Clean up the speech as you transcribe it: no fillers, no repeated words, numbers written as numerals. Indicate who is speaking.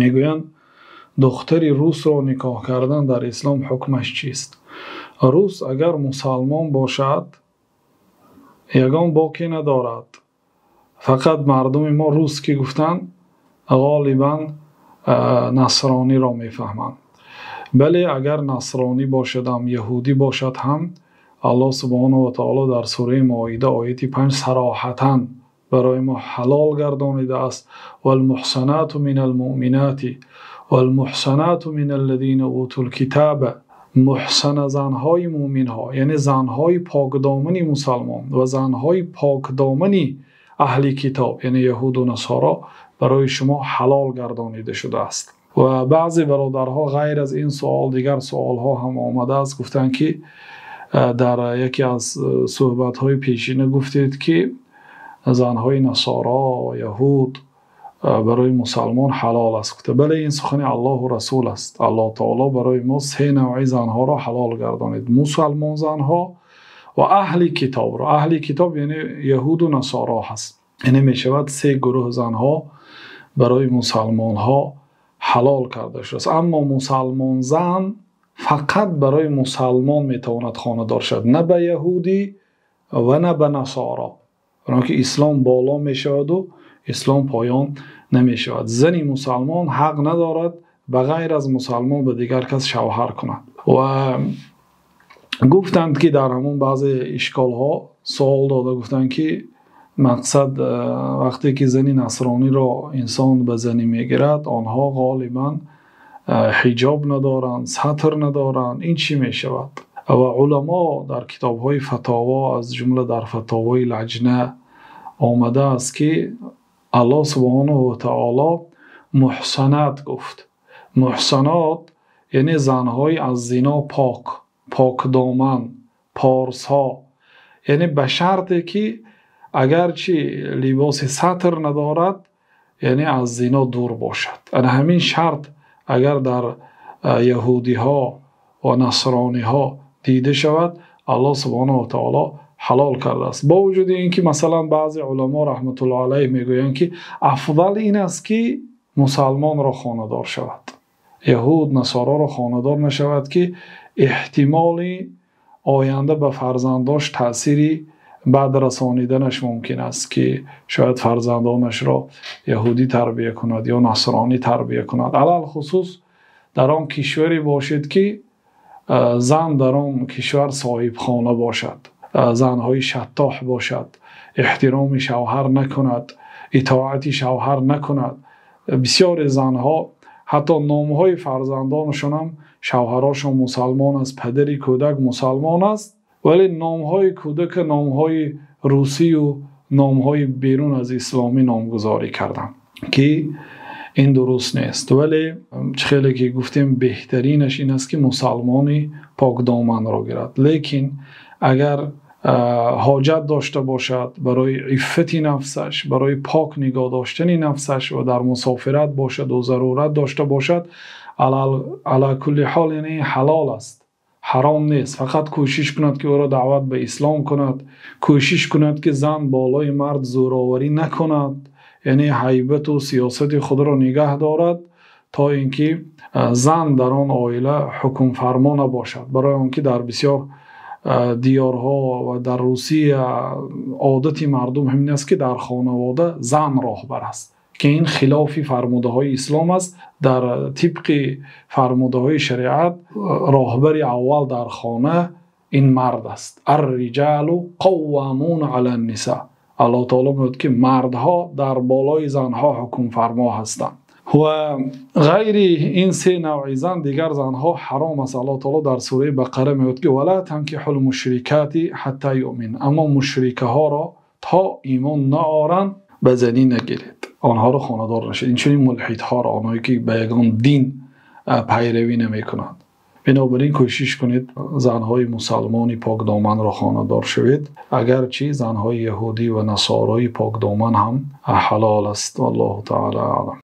Speaker 1: Мегӯянд, духтари русро никоҳ кардан дар ислом ҳукмаш чист? Рус агар мусулмон бошад, ягон боке надорад. Фақат мардуми мо рус ки гуфтанд, ғолибан насрониро мефаҳманд. Бале, агар насронӣ бошад ҳам, яҳудӣ бошад ҳам, Аллоҳ субҳонаҳу ва таъоло дар сураи Моида, ояти 5 сароҳатан барои мо ҳалол гардонидааст: "Вал-муҳсанату минал-муъминати вал-муҳсанату миналлазина утул-китоб". Муҳсана занҳои мӯъминҳо, яъне занҳои покдомани мусулмон ва занҳои покдомани аҳли китоб, яъне яҳуд ва насоро барои шумо ҳалол гардонида шудааст. Ва баъзе бародарҳо ғайр аз ин савол дигар саволҳо ҳам омадааст, гуфтанд ки дар яке аз суҳбатҳои пешина гуфтед ки занҳои насоро ва яҳуд барои мусулмон ҳалол аст. Гуфта бале, ин сухани Аллоҳ ва Расул аст. Аллоҳи таъоло барои мо се навъ занҳоро ҳалол гардонид: мусулмон занҳо ва аҳли китобро. Аҳли китоб яъне яҳуд ва насоро ҳаст. Яъне мешавад се гурӯҳ занҳо барои мусулмонҳо ҳалол карда шудааст. Аммо мусулмон зан фақат барои мусулмон метавонад хонадор шавад, на ба яҳудӣ ва на ба насоро. Барои инки ислом боло мешавад ва ислом поён намешавад. Зани мусулмон ҳақ надорад ба ғайр аз мусулмон ба дигар кас шавҳар кунад. Ва гуфтанд ки дар ҳамон баъзе ишколҳо савол дода гуфтанд ки мақсад вақте ки зани насрониро инсон ба занӣ мегирад, онҳо ғолибан ҳиҷоб надоранд, сатр надоранд, ин чӣ мешавад? Ва уламо дар китобҳои фатово, аз ҷумла дар фатвои Лаҷна омадааст ки Аллоҳ субҳонаҳу ва таъоло муҳсанот гуфт. Муҳсанот яъне занҳои аз зино пок, покдоман, порсо, яъне ба шарте ки агарчи либоси сатр надорад, яъне аз зино дур бошад. Ҳамин шарт агар дар яҳудиҳо ва насрониҳо дида шавад, Аллоҳ субҳонаҳу ва таъоло ҳалол кардааст. Бо вуҷуди инки масалан баъзе уламо раҳматуллоҳи алайҳ мегӯянд ки афзал ин аст ки мусулмонро хонадор шавад, яҳуд насороро хонадор нашавад, ки эҳтимоли оянда ба фарзандонаш таъсири бад расониданаш мумкин аст, ки шояд фарзандонашро яҳудӣ тарбия кунад ё насронӣ тарбия кунад. Алалхусус дар он кишваре бошед ки зан дар он кишвар соҳибхона бошад, занҳои шаттоҳ бошад, эҳтироми шавҳар накунад, итоати шавҳар накунад. Бисёре занҳо ҳатто номҳои фарзандонашон ҳам шавҳарашон мусулмон аст, падари кӯдак мусулмон аст, вале номҳои кӯдак номҳои русӣ ва номҳои берун аз исломӣ номгузорӣ карданд, ки ин дуруст нест. Вале хеле ки гуфтем беҳтаринаш ин аст ки мусулмони покдоманро гирад. Лекин агар ҳоҷат дошта бошад барои иффати нафсаш, барои пок нигоҳ доштани нафсаш ва дар мусофират бошад ва зарурат дошта бошад, ала кулли ҳол яъне ҳалол аст, ҳаром нест. Фақат кӯшиш кунад ки ӯро даъват ба ислом кунад, кӯшиш кунад ки зан болои мард зӯроварӣ накунад, яъне ҳайбат ва сиёсати худро нигаҳ дорад то инки зан дар он оила ҳукмфармо набошад. Барои онки дар бисёр диёрҳо ва дар Русия одати мардум ҳамин аст ки дар хонавода зан роҳбар аст, ки ин хилофи фармудаҳои ислом аст. Дар тибқи фармудаҳои шариат роҳбари аввал дар хона ин мард аст. Ар-риҷолу қаввомуна алан-нисо. Аллоҳ таъоло мегӯяд ки мардҳо дар болои занҳо ҳукмфармо ҳастанд. Ва ғайри ин се навъ зан дигар занҳо ҳаром аст. Аллоҳ таъоло дар сураи Бақара мегӯяд ки вала танкиҳул мушрикоти ҳатто юъмин. Аммо мушрикаҳоро то имон наоранд ба занӣ нагиред, онҳоро хонадор нашавед. Инчунин мулҳидҳоро, онҳое ки ба ягон дин пайравӣ намекунанд. Бинобар ин кӯшиш кунед занҳои мусулмони покдоманро хонадор шавед, агарчи занҳои яҳудӣ ва насорои покдоман ҳам ҳалол аст. Валлоҳу таъоло аълам.